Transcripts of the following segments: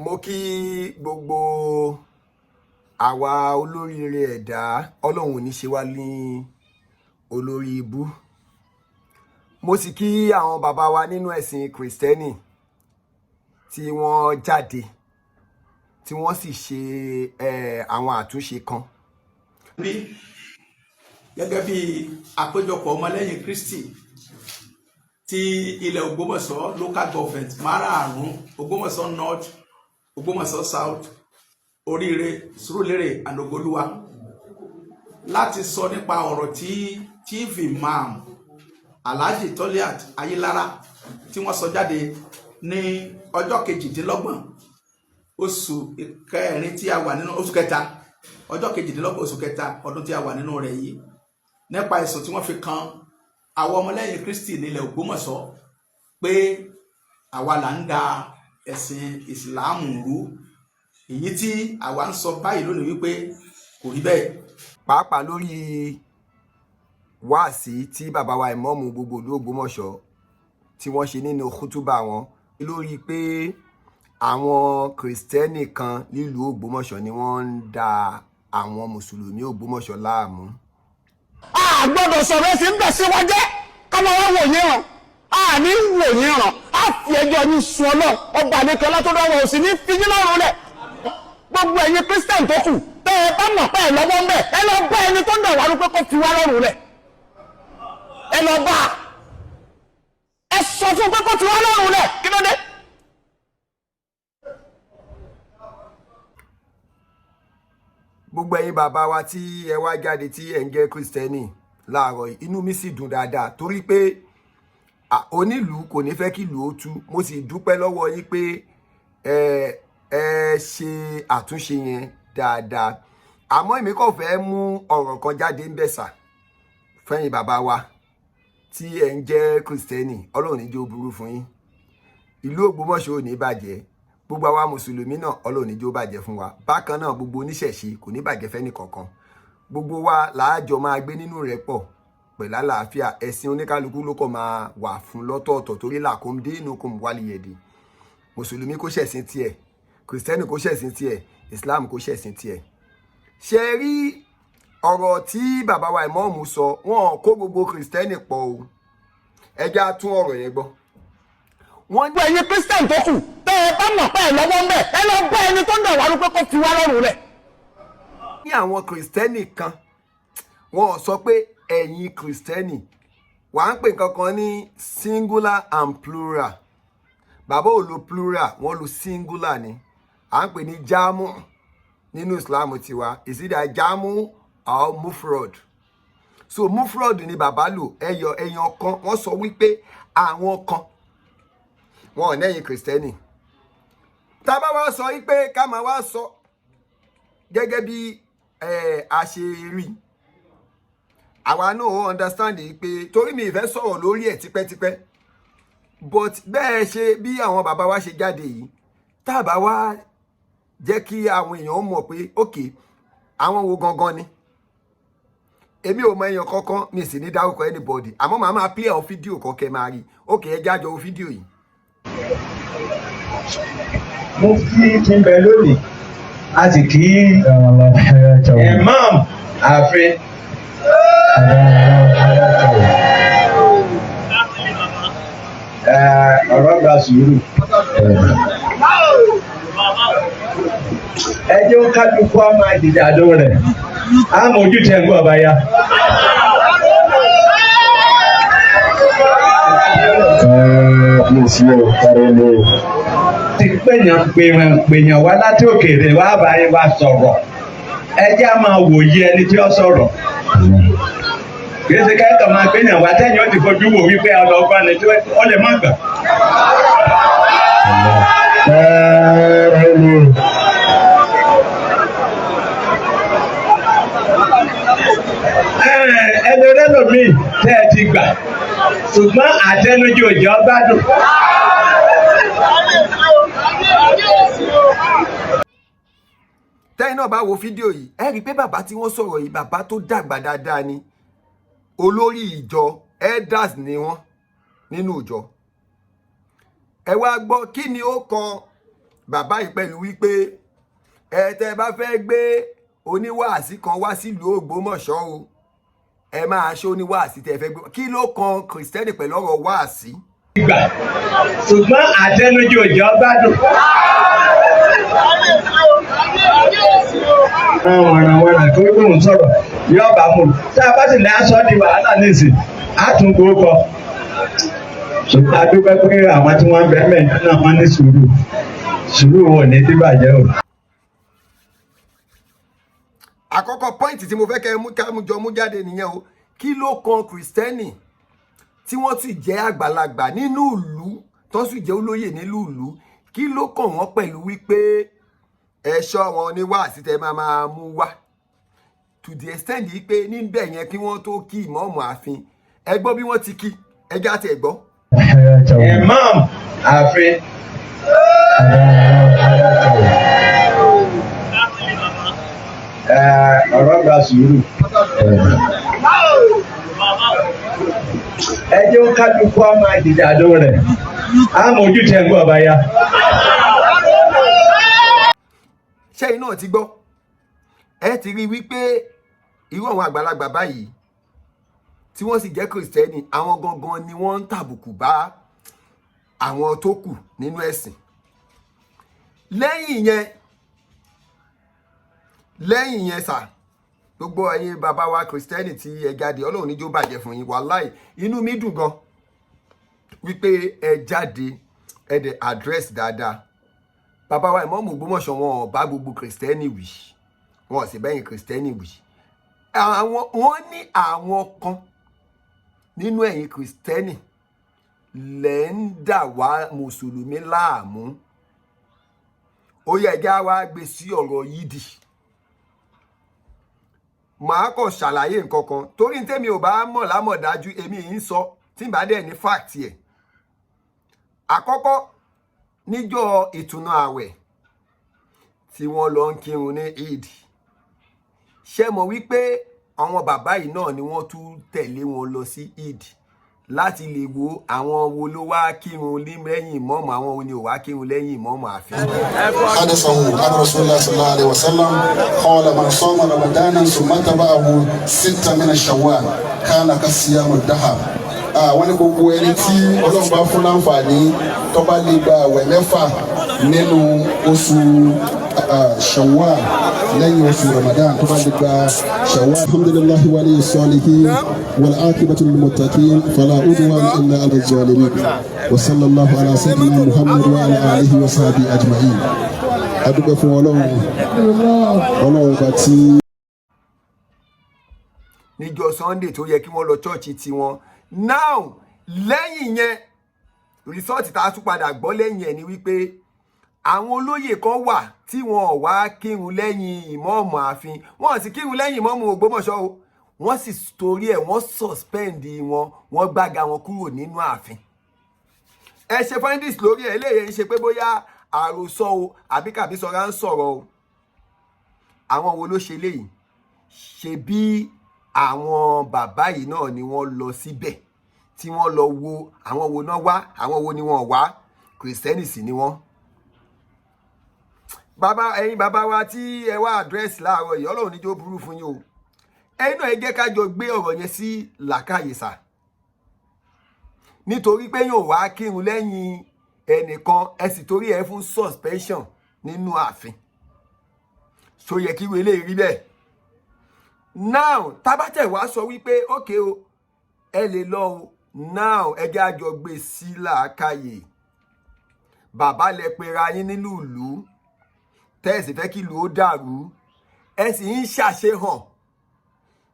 Mo kí gbogbo àwa olóríire ẹ̀dá. Ọlọ́run ò ní ṣe wá ní olórí ibú. Mo sì kí àwọn bàbá wa nínú ẹ̀sìn Kìrìsìtẹ́nì tí wọ́n jáde, tí wọ́n sì ṣe àwọn àtúnṣe kan. Bí gẹ́gẹ́ bí àpéjọpọ̀ ọmọlẹ́yìn Kristi ti ilẹ̀ Ògbómọ̀ṣọ́, local government márààrún, Ògbómọ̀ṣọ́ North, Ògbómọ̀ṣọ́ South, Oríire, Sùúrùlérè and Ògolúwa, láti sọ nípa ọ̀rọ̀ tí Chief Imam Alhaji Toliat Ayilara tí wọ́n sọ jáde ní ọjọ́ 28 oṣù kẹrin tí a wà nínú, oṣù kẹta, ọjọ́ 28 oṣù kẹta ọdún tí a wà nínú rẹ̀ yìí, nípa ẹ̀sùn tí wọ́n fi kan àwọn ọmọlẹ́yìn Kristi nílẹ̀ Ògbómọ̀ṣọ́ pé àwa là ń da ẹ̀sìn Ìsìláàmù rú, èyí tí àwa ń sọ báyìí lónìí wípé kò rí bẹ́ẹ̀. Pàápàá lórí wáàsí tí bàbá wa, ìmọ̀ọ́mù gbogbo ìlú Ògbómọ̀ṣọ́, tí wọ́n ṣe nínú kútúbà wọn lórí pé àwọn Kìrìsìtẹ́nì kan nílùú Ògbómọ̀ṣọ́ ni wọ́n ń da àwọn Mùsùlùmí Ògbómọ̀ṣọ́ láàmú. A gbọ́dọ̀ sọ̀rọ̀ ẹ̀sìn ń bẹ̀ sí wa jẹ́ káwọn wá wò yín ràn. A ní wò yín ràn, á fi ẹjọ́ yín sun Ọlọ́run ọba àdékọ́lá tó dáwọ́ òsì ní fi yín lọ́rùn lẹ̀. Gbogbo ẹ̀yin Christian tó kù, tẹ́ ẹ bá mọ̀ pé ẹ lọ́wọ́ ń bẹ̀, ẹ lọ bá ẹni tó ń dà wá rú pé kó fi wá lọ́rùn lẹ̀. Ẹ lọ bá ẹ sọ fún pé kó fi wá lọ́rùn lẹ̀. Kí ló dé? Gbogbo ẹ̀yin bàbá wa tí ẹ wá jáde, tí ẹ ń jẹ́ Kìrìsìtẹ́nì láàárọ̀ yìí, inú mi sì dùn dáadáa torí pé onílùú kò ní fẹ́ kí ìlú ó tú. Mo sì dúpẹ́ lọ́wọ́ yín pé ẹ ṣe àtúnṣe yẹn dáadáa. Àmọ́ èmi kò fẹ́ mú ọ̀rọ̀ kan jáde ń bẹ̀sà fẹ́yìn bàbá wa tí ẹ ń jẹ́ Kìrìsìtẹ́nì. Ọlọ́run ní jẹ́ ó burú fún yín. Ìlú Ògbómọ̀ṣọ́ ò ní bàjẹ́. Gbogbo àwa Mùsùlùmí náà, Ọlọ́run ní jẹ́ ó bàjẹ́ fún wa. Bákan náà, gbogbo oníṣẹ̀ṣe, kò ní bàjẹ́ fẹ́ni kankan. Gbogbo wa làájọ máa gbé nínú rẹ̀ pọ̀ pẹ̀lú àlàáfíà. Ẹ̀sìn oníkálukú ló kàn máa wà fún lọ́tọ̀ọ̀tọ̀, torí lakum dinukum waliyadi. Mùsùlùmí kó ṣẹ̀sìn tiẹ̀, Kìrìsìtẹ́nì kó ṣẹ̀sìn tiẹ̀, Islam kó ṣẹ̀sìn tiẹ̀. Ṣe rí ọ̀rọ̀ tí bàbá wa ìmọ̀ọ́mù sọ, wọn kó gbogbo Kìrìsìtẹ́nì pọ̀ o. Ẹ já tún ọ̀rọ̀ yẹn gbọ́. Wọ́n Gbogbo ẹ̀yin Christian tó kù, tẹ́ ẹ bá mọ̀ pé ẹ lọ́wọ́ ń bẹ̀, ẹ lọ bá ẹni tó ń dà wá rú pé kó fi wá lọ́rùn lẹ̀. Ní àwọn Kìrìsìtẹ́nì kan, wọn sọ pé ẹ̀yin Kìrìsìtẹ́nì. Wà á ń pè kankan ní singular and plural. Bàbá ò lo plural, wọ́n lo singular ni. À ń pè ní jámù nínú Islam tiwa, is either jámù or mufrod. So mufrod ni bàbá lò, ẹyọ ẹyan kan. Wọ́n sọ wípé àwọn kan, wọn ò lẹ́yìn Kìrìsìtẹ́nì. Tá a bá wá sọ wípé ká máa wá sọ gẹ́gẹ́ bí a ṣe rí, àwa náà ó understand pé torí mi ìfẹ́ sọ̀rọ̀ lórí ẹ̀ tipẹ́tipẹ́, but bẹ́ẹ̀ ṣe bí àwọn bàbá wa ṣe jáde yìí, tá a bá wá jẹ́ kí àwọn èèyàn mọ̀ pé ok, àwọn wo gangan ni, èmi ò mọ èèyàn kankan, mi sì ní dárúkọ anybody, àmọ́ màá máa play àwọn fídíò kan kẹ́ máa rí. Ok, ẹ jájọ wo fídíò yìí. Mufti ti ń bẹ lónìí, a sì kí imam ààfin. Ọ̀rọ̀ gba sùúrù. Ẹ jẹ́ ó kálukú á máa jìjàdó rẹ̀, á mọ ojútùú ẹ̀ ń gbọ́ bá yá. Ti pèèyàn pèèyàn pèèyàn wá láti òkèèrè wá bá yín wá sọ̀rọ̀, ẹ jẹ́ á máa wòye ẹni tí ó sọ̀rọ̀. Kì í ṣe kẹ́kọ̀ọ́ máa gbéyàn wá tẹ́yìn ó ti fojú wò wípé ọlọ́gbọ́n ni tí ó lè má gbà. Ẹni rẹ́lòmíì tẹ́ ẹ ti gbà, ṣùgbọ́n àtẹnujẹ òjò gbádùn. Tẹ́yìn náà bá wo fídíò yìí, ẹ rí i pé bàbá tí wọ́n sọ̀rọ̀ yìí, bàbá tó dàgbà dáadáa ni. Olórí ìjọ, elders ni wọ́n nínú ìjọ. Ẹ wá gbọ́, kí ni ó kan Bàbá yìí pẹ̀lú wípé ẹ tẹ́ bá fẹ́ gbé oníwàásí kan wá sílùú Ògbómọ̀ṣọ́ o, ẹ máa ṣe oníwàásí tẹ́ fẹ́ gbé. Kí ló kan Kìrìsìtẹ́nì pẹ̀lú ọ̀rọ̀ wàásí? Gbà, ṣùgbọ́n àtẹnujẹ òjò gbádùn. Wọ̀nàwọ̀nà tó lóun sọ̀rọ̀ yóò bá mú un. Tá a bá sì ní aṣọ di wàhálà nísìn, á tún gbó kọ. Ṣùgbọ́n a dúpẹ́ pé àwọn tí wọ́n ń bẹ́ẹ̀ mẹ́rin náà wọ́n ní sùúrù. Sùúrù wọn ò ní bíbàjẹ́ o. Àkọ́kọ́ point tí mo fẹ́ kẹ́ ẹ mú ká mú jọ mú jáde nìyẹn o. Kí ló kan Kìrìsìtẹ́nì tí wọ́n sì jẹ́ àgbàlagbà nínú ìlú, tó sì jẹ́ olóyè nínú ìlú? Kí ló kàn wọ́n pẹ̀lú wípé ẹ̀ṣọ́ wọn ní wáàsí tẹ́ máa máa mú wá, to the extent yìí pé níbẹ̀ yẹn, kí wọ́n tó kí ìmọ̀ọ́mù ààfin, ẹ gbọ́ bí wọ́n ti kí? Ẹ já tẹ̀ gbọ́. Imam ààfin. Ọ̀rọ̀ gba sùúrù. Ẹ jẹ́ ó kálukú ọmọ àjìjàdó rẹ̀. Á mọ ojútùú ẹ̀ ń gbọ́ ọba ya. Ṣẹ́yìn náà ti gbọ́, ẹ ti rí wípé irú àwọn àgbàlagbà báyìí tí wọ́n sì jẹ́ Kìrìsìtẹ́nì, àwọn gangan ni wọ́n ń tàbùkù bá àwọn tó kù nínú ẹ̀sìn. Lẹ́yìn yẹn sà, gbogbo ẹ̀yin bàbá wa Kìrìsìtẹ́nì tí ẹ jáde, Ọlọ́run níjó bàjẹ́ fún yín. Wàláì, inú mi dùn gan wípé ẹ jáde, ẹ dẹ̀ address dáadáa. Bàbá wa Ìmáàmù Ògbómọ̀ṣọ́, wọn ò bá gbogbo Kìrìsìtẹ́nì wí, wọn ò sì bẹ́yìn Kìrìsìtẹ́nì wí. Àwọn wọn ní àwọn kan nínú ẹ̀yin Kìrìsìtẹ́nì lẹ́ ń dà wá Mùsùlùmí láàmú. Ó yẹ ẹjá wa gbé sí ọ̀rọ̀ yídì. Màá kàn ṣàlàyé nǹkan kan, torí tèmi ò bá mọ̀ lámọ̀dájú, èmi yìí ń sọ tí n bá dẹ̀ ní fact ẹ̀. Àkọ́kọ́, níjọ́ ìtúnu ààwẹ̀ tí wọ́n lọ ń kírun ní Eid, ṣé mọ̀ wípé àwọn bàbá yìí náà ni wọ́n tún tẹ̀lé wọn lọ sí Eid láti lè wo àwọn wo ló wá kírun lẹ́yìn ìmọ̀ọ́mù, àwọn wo ni ò wá kírun lẹ́yìn ìmọ̀ọ́mù ààfin? حدثه عن رسول الله صلى الله عليه وسلم قال: من صام رمضانا ثم تبعه 6 من الشوال كان كصيام الدهر. Wọ́n ní gbogbo ẹni tí Ọlọ́run bá fún láǹfààní, tó bá lè gba àwẹ̀ 6 nínú oṣù Shawwal lẹ́yìn oṣù Ramadan, tó bá lè gba Shawwal. الحمد لله ولي الصالحين والعاقبة للمتقين فلا عدوان إلا على الظالمين وصلى الله على سيدنا محمد وعلى آله وصحبه أجمعين. A dúpẹ́ fún Ọlọ́run, Ọlọ́run ọba tí. Níjọ́ Sunday tó yẹ kí wọ́n lọ church tiwọn. Now, lẹ́yìn yẹn, result tá a tún padà gbọ́ lẹ́yìn ẹ̀ ni wípé àwọn olóyè kan wà tí wọn ò wá kírun lẹ́yìn ìmọ̀ọ́mù ààfin, wọn sì kírun lẹ́yìn ìmọ̀ọ́mù Ògbómọ̀ṣọ́ o. Wọ́n sì torí ẹ̀, wọ́n suspend wọn, wọ́n gbága wọn kúrò nínú ààfin. Ẹ ṣe findings lórí ẹ̀. Eléyìí ń ṣe pé bóyá àròsọ o àbí kàbí sọra ń sọ̀rọ̀ o. Àwọn wo ló ṣe léyìí? Ṣe bí àwọn bàbá yìí náà ni wọ́n lọ síbẹ̀ tí wọ́n lọ wo àwọn wo náà wá, àwọn wo ni wọ́n wá? Kìrìsìtẹ́nì sì ni wọ́n. Bàbá, ẹ̀yin bàbá wa tí ẹ wá address láàárọ̀ yìí, Ọlọ́run níjó burú fún yín o. Ẹ̀yin náà, ẹ jẹ́ ká jọ gbé ọ̀rọ̀ yẹn sí làákàyè sà, nítorí pé yóò wá kírun lẹ́yìn ẹnìkan, ẹ sì torí ẹ fún suspension nínú ààfin. So yẹ kí wọlé rí bẹ́ẹ̀? Now, tábàtẹ̀ wá sọ wípé ókè o, ẹ lè lọ o. Now, ẹ jẹ́ àjọ gbé sí làákàyè. Bàbá lẹ pera yín nínú ìlú, tẹ́ ẹ sì fẹ́ kí ìlú ó dàrú, ẹ sì ń ṣàṣehàn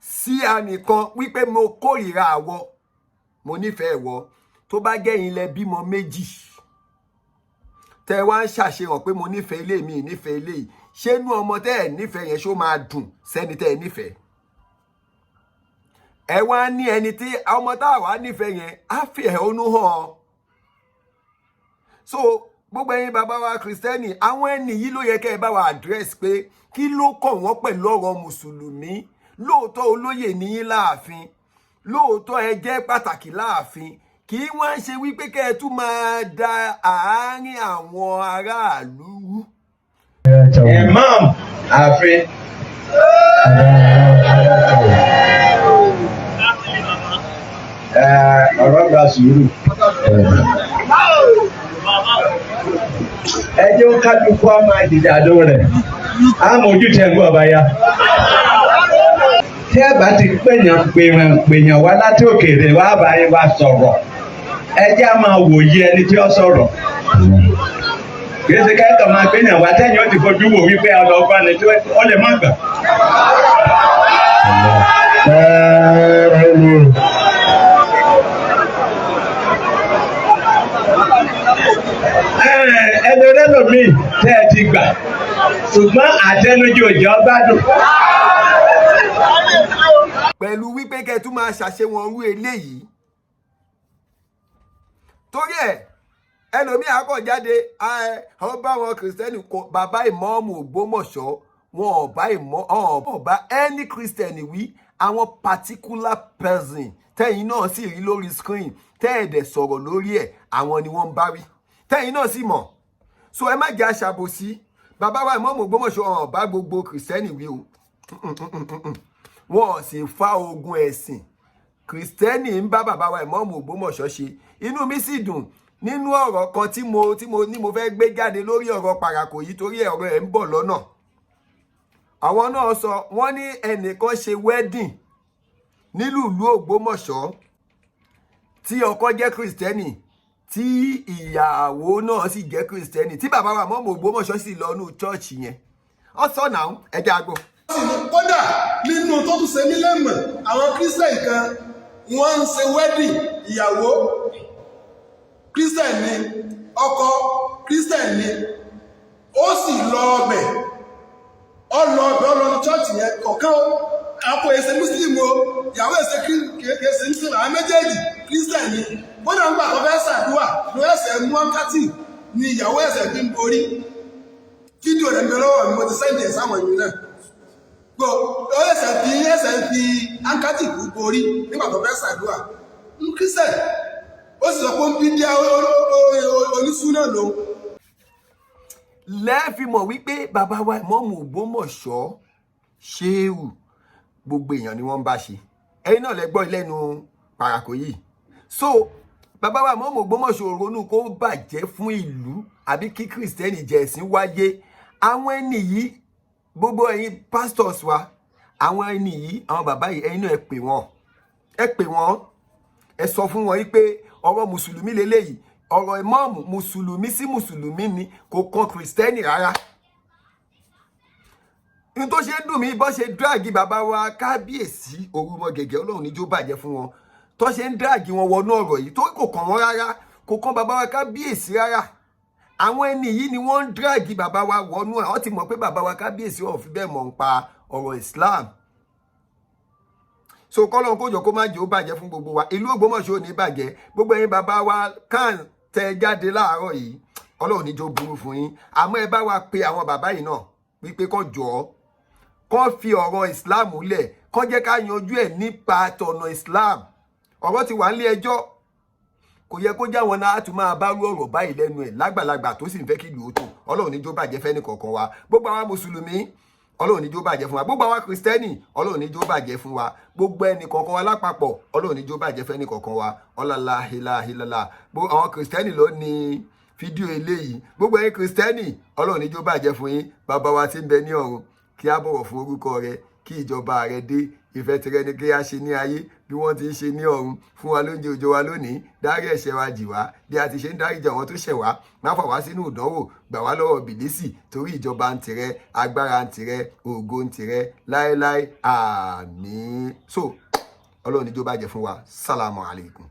sí ànìkan wípé mo kórìíra àwọ, mo nífẹ̀ẹ́ wọ. Tó bá gẹ̀yìn lẹ bímọ 2, tẹ́ wá ń ṣàṣehàn pé mo nífẹ̀ẹ́ ilé mi, nífẹ̀ẹ́ ilé yìí, ṣé inú ọmọ tẹ́ ẹ̀ nífẹ̀ẹ́ yẹn, ṣó máa dùn sẹ́ni tẹ́ ẹ nífẹ̀ẹ́? Ẹ wá ní ẹni tí ọmọ tá a wá nífẹ̀ẹ́ yẹn á fi ẹ̀hónú hàn. So gbogbo ẹ̀yin bàbá wa Kìrìsìtẹ́nì, àwọn ẹni yìí ló yẹ kẹ́ ẹ bá wa address pé kí ló kàn wọ́n pẹ̀lú ọ̀rọ̀ Mùsùlùmí? Lóòótọ́, olóyè níyín láàfin, lóòótọ́, ẹ jẹ́ pàtàkì láàfin. Kì í wọ́n ṣe wípé kẹ́ ẹ tún máa da àárín àwọn aráàlú rú. Imam ààfin. Ọ̀rọ̀ gba sùúrù. Ẹ jẹ́ ó kálukú á máa jìjà ló rẹ̀. Á mọ ojútùú ẹ̀ ń gbọ́ ọba ya. Tí ẹ bá ti pèèyàn pèèyàn pèèyàn wá láti òkèèrè wá bá yín wá sọ̀rọ̀. Ẹ jẹ́ á máa wòye ẹni tí ó sọ̀rọ̀. Kì í ṣe kẹ́kọ̀ọ́ máa gbéyàn wá tẹ́yìn ó ti fojú wò wípé ọlọ́gbọ́n ni tí ó lè má gbà. Ẹni rẹ́lòmíì tẹ́ ẹ ti gbà, ṣùgbọ́n àtẹnujẹ òjò gbádùn. Pẹ̀lú wípé kẹ́ ẹ tún máa ṣàṣewọ̀n rú eléyìí, torí ẹ̀ ẹlòmíì akọ̀jáde ọ bá wọn kìrìsìtẹ́nì kò bàbá ìmọ̀ọ́mù Ògbómọ̀ṣọ́ wọn ò bá ìmọ̀ ọ̀ bá any kìrìsìtẹ́nì wí. Àwọn particular person tẹ́yìn náà sì rí lórí screen, tẹ́ẹ̀dẹ̀ sọ̀rọ̀ lórí ẹ̀, àwọn ni wọ́n ń bá wí, tẹ́yìn náà sì mọ̀. So ẹ má jẹ́ aṣàbòsí. Bàbá wa ìmọ̀ọ́mù Ògbómọ̀ṣọ́ ọ̀ bá gbogbo kìrìsìtẹ́nì wí o, wọn ò sì fa ogun ẹ̀sìn kìrìsìtẹ́nì ń bá bàbá wa ìmọ̀ọ́mù Ògbómọ̀ṣọ́ ṣe. Inú mi sì dùn nínú ọ̀rọ̀ kan tí mo tí mo ní mo fẹ́ gbé jáde lórí ọ̀rọ̀ Pàràkò yìí, torí ọ̀rọ̀ ẹ̀ ń bọ̀ lọ́nà. Àwọn náà sọ, wọ́n ní ẹnìkan ṣe wedding nílùú ìlú Ògbómọ̀ṣọ́, tí ọkọ jẹ́ kìrìsìtẹ́nì, tí ìyàwó náà sì jẹ́ kìrìsìtẹ́nì, tí bàbá wa mọ́mọ́ Ògbómọ̀ṣọ́ sì lọ nú chọ́ọ̀chì yẹn. Ọ sọ náà, ẹ jẹ́ àgbọ̀. Kódà nínú tó tún ṣe mí lẹ́mọ̀, àwọn kírísítẹ̀n kan wọ́n ń ṣe wedding, ìyàwó kírísítẹ̀n ni, ọkọ kírísítẹ̀n ni, ó sì lọ ọbẹ̀, ó lọ ọbẹ̀, ó lọ ní chọ́ọ̀chì yẹn kọ̀ọ̀kan. Àpò èsè mùsùlùmí o, ìyàwó èsè kèsè mùsùlùmí, àwọn méjèèjì kírísítẹ̀n ni. Kódà ńgbà tó fẹ́ ṣàdúrà ló ẹsẹ̀ mú áńkátì ni ìyàwó ẹsẹ̀ fi ń borí. Fídíò rẹ̀ ń bẹ lọ́wọ́ mi, mo ti sẹ́ǹdì ẹ̀ sáwọn ìlú náà gbọ́. Ó ẹsẹ̀ fi áńkátì kú borí nígbà tó fẹ́ ṣàdúrà ń kírísítẹ̀n, ó sì sọ pé ó ń bí díẹ̀ onísúná lòun. Lẹ́ẹ̀fi mọ̀ wípé bàbá wa ìmọ̀ọ́mù Ògbómọ̀ṣọ́ ṣéwù, gbogbo èèyàn ni wọ́n ń bá ṣe. Ẹ̀yin náà lẹ gbọ́ lẹ́nu Pàràkò yìí. So bàbá wa ìmọ̀ọ́mù Ògbómọ̀ṣọ́ ronú kó bàjẹ́ fún ìlú àbí kí kìrìsìtẹ́nì jẹ ẹ̀sìn wáyé. Àwọn ẹni yìí, gbogbo ẹ̀yin pastors wa, àwọn ẹni yìí, àwọn bàbá yìí, ẹ̀yin náà ẹ pè wọ́n, ẹ pè wọ́n, ẹ sọ fún wọn yìí pé ọ̀rọ̀ mùsùlùmí lélẹ́yìí, ọ̀rọ̀ ìmọ̀ọ́mù mùsùlùmí sí mùsùlùmí ni, kò kan kìrìsìtẹ́nì rárá. N tó ṣe ń dùn mí, bọ́ ṣe dráàgì bàbá wa kábíyèsí Orúmọgẹ̀gẹ̀, Ọlọ́run níjó bàjẹ́ fún wọn, tó ṣe ń dráàgì wọn wọnú ọ̀rọ̀ yìí tó kò kàn wọ́n rárá, kò kàn bàbá wa kábíyèsí rárá. Àwọn ẹni yìí ni wọ́n ń dráàgì bàbá wa wọnú ẹ̀. Wọ́n ti mọ̀ pé bàbá wa kábíyèsí ò fi bẹ́ẹ̀ mọ̀ ń pa ọ̀rọ̀ Islam. So kọ́lọ́n kó jọ kó má jẹ́ ó bàjẹ́ fún gbogbo wa. Ìlú Ògbómọ̀ṣọ́ ò ní bàjẹ́. Gbogbo ẹ̀yin bàbá wa kàn tẹ jáde láàárọ̀ yìí, Ọlọ́run níjó burú fún yín. Àmọ́ ẹ bá wa pe àwọn bàbá yìí náà wípé kó jọ̀ọ́, kó fi ọ̀rọ̀ Islam lẹ̀, kó jẹ́ ká yanjú ẹ̀ nípa tọ̀nà Islam. Ọ̀rọ̀ ti wà nílé ẹjọ́, kò yẹ kó jáwọn náà á tún máa bá rú ọ̀rọ̀ báyìí lẹ́nu ẹ̀ lágbàlagbà tó sì ń fẹ́ kí ìlú ó tò. Ọlọ́run níjó bàjẹ́ fẹ́ni kọ̀ọ̀kan wa. Gbogbo àwa mùsùlùmí, Ọlọ́run níjó bàjẹ́ fún wa. Gbogbo àwa kìrìsìtẹ́nì, Ọlọ́run níjó bàjẹ́ fún wa. Gbogbo ẹnì kọ̀ọ̀kan wa lápapọ̀, Ọlọ́run níjó bàjẹ́ fẹ́ni kọ̀ọ̀kan wa. Ọlọ́lá hílàhílàlà. Gbogbo àwọn kìrìsìtẹ́nì ló ní fídíò eléyìí. Gbogbo ẹ̀yin kìrìsìtẹ́nì, Ọlọ́run níjó bàjẹ́ fún yín. Bàbá wa tí ń bẹ ní ọ̀run, kí á bọ̀wọ̀ fún orúkọ rẹ, kí ìjọba rẹ dé, ìfẹ́ tìrẹ ni kí a ṣe ní ayé bí wọ́n ti ń ṣe ní ọ̀run. Fún wa lóúnjẹ òjò wa lónìí, dárí ẹ̀ṣẹ̀ wa jì wá bí a ti ṣe ń dáríjì àwọn tó ṣẹ̀ wá, má fà wá sínú ìdánwò, gbà wá lọ́wọ́ bìlísì, torí ìjọba ń tìrẹ, agbára ń tìrẹ, ògo ń tìrẹ láéláé, àmín. So Ọlọ́run níjó bàjẹ́ fún wa. Sálàmù alaykum.